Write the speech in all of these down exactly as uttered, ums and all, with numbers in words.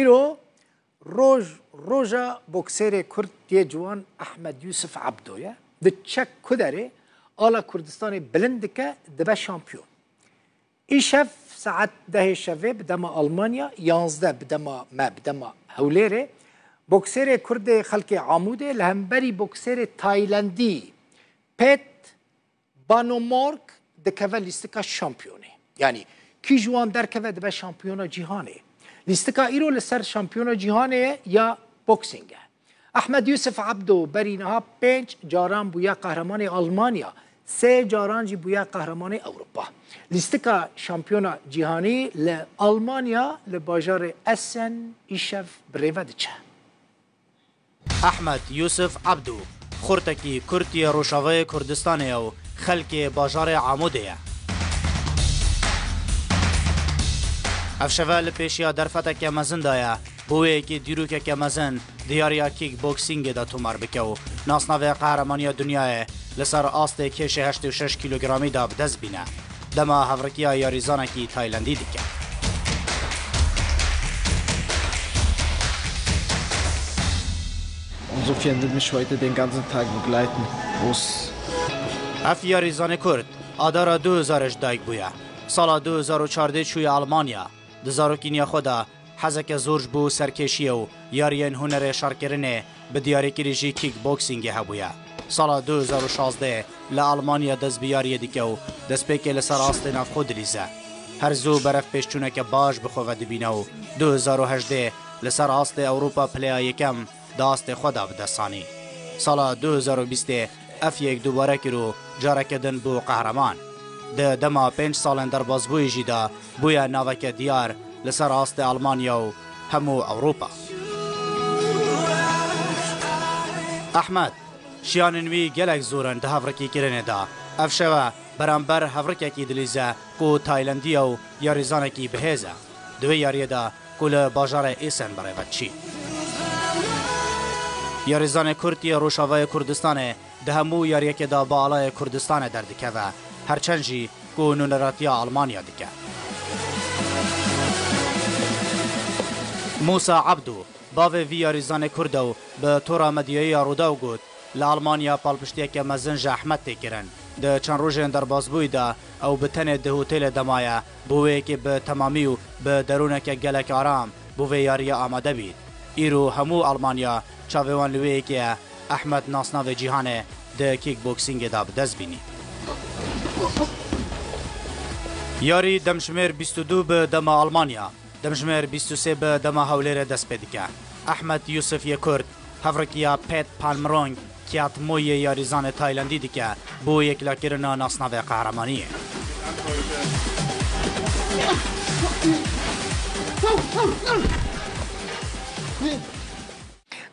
Îro roj, roja boksêrê Kurd yê ciwan Ehmed Yusuf Abdo ye. Di çek ku derê ala Kurdistanê bilind dike, dibe şampiyon. Îşev saet dehê şevê bi dema Almanya, yanzdeh bi dema me, bi dema Hewlêrê, boksêrê Kurdê xelkê Amûdê li hemberî boksêrê Taylandî Pet Banomork dikeve lîstika şampiyonê. Yanî kî ji wan derkeve dibe şampiyona cîhanê. Lîstika îro li ser şampiyona cîhanê ye ya boksîng e. Ehmed Yusuf Abdo berî niha pênc caran bûye qehremanê Almanya, sê caran jî bûye qehremanê Ewropa. Lîstika şampiyona cîhanî li Almanya li bajarê Essen îşev bi rê ve diçe. Ehmed Yusuf Abdû, xurtekî Kurd yê Rojavayê Kurdistanê ye û xelkê bajarê Amûdê ye. Ev şeve li pêşiya derfeteke mezin de ye, bo wê yekê dîrokeke mezin di yariya kickboxingê de tomar bike û nasnavê qehremanîya dinyayê li ser astê kêşê heştê û şeş kîlogramî de bi dest bîne. Dema hevrikiya yarîzanekî Taylandî dike. Umso vielen wird mich heute den ganzen Tag begleiten. Prost. Ev yarîzanê Kurd, Adara du hezar ji dayik bûye. Sala du hezar û çardeh çûye Almanya. Di zarokîniya xwe de hezeke zor ji bo serkêşiyê û yariyên hunerê şerkirinê, bi diyarîkirî jî kickboxingê hebûye. Sala du hezar û şazdeh li Almanya dest bi yariyê dike û destpêkê li ser astê navxwe dilîze. Her zû berevpêşçûneke baş bi xwe ve dibîne û du hezar û hejdeh li ser astê Ewropa pileya yekem di astê xwe de bi dest anî. Sala du hezar û bîstê ev yek dubare kir û careke din bû qehreman. Di dema pênc salên derbasbûyî jî de bûye naveke diyar li ser astê Almanya û hemû Ewropa. Ehmed, şiyanên wî gelek zor in di hevrikîkirinê de. Ev şeve beramber hevrikekî dilîze ku Taylandî ye û yarîzanekî bihêz e. Di wê yariyê de ku li bajarê Essen bi rê ve diçî. Yarîzanê Kurd yê Rojavayê Kurdistanê di hemû yariyekê de bi alayê Kurdistanê derdikeve, her çend jî ku nûneratiya Almanya dike. Mûsa Abdû, bavê vî yarîzanê Kurd e û bi tora medyayî ya Rûdaw got, li Almanya palpiştiyeke mezin ji Ehmed tê kirin. Di çend rojên derbasbûyî de ew bi tenê di hotêlê de maye, bo wê yekê bi temamî û bi derûneke gelek aram bo vê yariyê amade bît. Îro hemû Almanya çavê wan li wê yekê ye, Ehmed nasnavê cîhanê di kickboxingê de bi dest bînî. Yarî demjimêr bîst û du bi dema Almanya, demjimêr bîst û sê bi dema Hewlêrê dest pê dike. Ehmed Yusuf yê Kurd, hevrikiya Pet Palmrong Kiatmo yê yarîzanê Taylandî dike bo yekilakirina nasnavê qehremaniyê.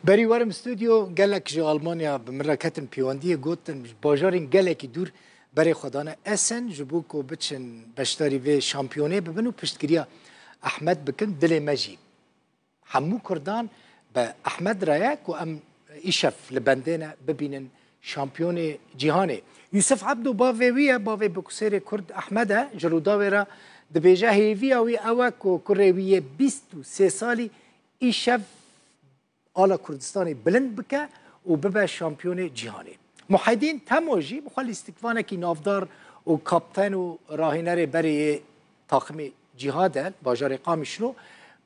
Berî werim stûdyo, gelek ji Almanya bi min re ketin pêwendiyê, gotin, ji bajarên gelekî dûr berê xwe dane Essen, ji bo ku biçin beşdarî vê şampiyonê bibin û piştgiriya Ehmed bikin. Dilê me jî hemû Kurdan bi Ehmed re ye ku em îşev li bendê ne bibînin şampiyonê cîhanê. Yusuf Abdo bavê wî ye, bavê boksêrê Kurd Ehmed e. Ji Rûdawê re dibêje hêviya wî ew e ku kurê wî yê bîst û sê salî îşev ala Kurdistanê bilind bike û bibe şampiyonê cîhanê. Muhedîn Temo jî bi xwe lîstikvanekî navdar û kapten û rahînerê berê yê taximê Cîhad e, bajarê Qamişlo,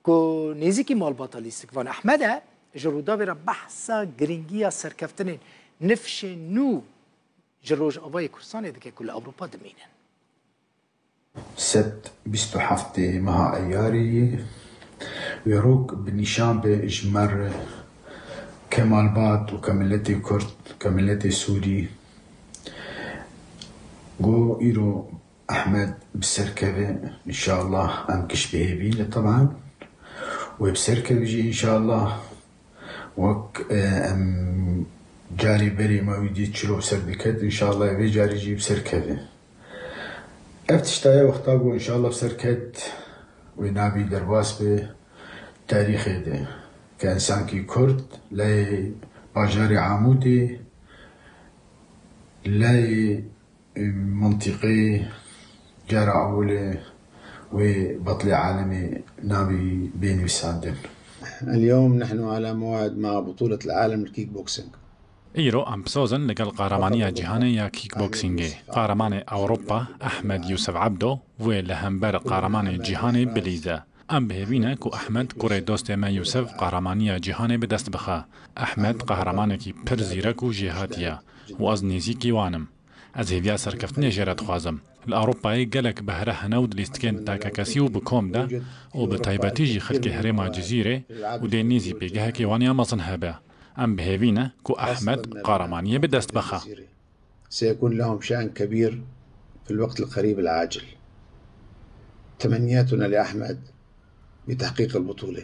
ku nêzîkî malbata lîstikvan Ehmed e, ji Rûdawê re behsa girîngiya serkeftinên nifşên nû ji Rojavayê Kurdistanê dike ku li Ewropa dimînin. Sed bîst û heftê meha Eyarê, wê rok bi nîşan be ji me re ke malbat û ke miletê Kurd, ke miletê Sûrî. Go îro Ehmed bi ser keve, înşallah em giş bi hêvî ne, teban wê bi ser keve jî, înşallah. Wek, e, em carê berê me wî dî çilo bi ser diket, înşallah vê carê jî bi ser keve. Ev tişta ye wexta ku înşallah bi ser ket, wê navî derbas be tarîxê de. Ke însankî Kurd, lê bajarê Amûdê, lê mintîqê cara ewilê wê betlê alemê navî bê nivîsandin. اليوم نحن على موعد مع بطولة العالم للكيك بوكسينج. Îro em bi soz in li gel Qahramaniya Cîhanê ya Kickboxingê. Qahramanê Ewropa Ehmed Yusuf Ebdo wê li hember Qahramanê Cîhanê bilîze. Em bi hêvî ne ku Ehmed kurê dostê me Yusuf Qahramaniya Cîhanê bi dest bixe. Ehmed qehremanekî pir zîrek û jêhatî ye û ez nêzîkî wan im. Ez hêviya serkeftinê jê re dixwazim. Li Ewropayê gelek behre hene û di lîstikên takekesî û bi kom de û bi taybetî jî xelkê herêma Cizîrê û dê nêzî pêgehekê wan ya mezin hebe. Em bi hêvî ne ku Ehmed qahramaniyê bi dest bixe. سيكون لهم شأن كبير في الوقت القريب العاجل. تمنياتنا لأحمد بتحقيق البطولة.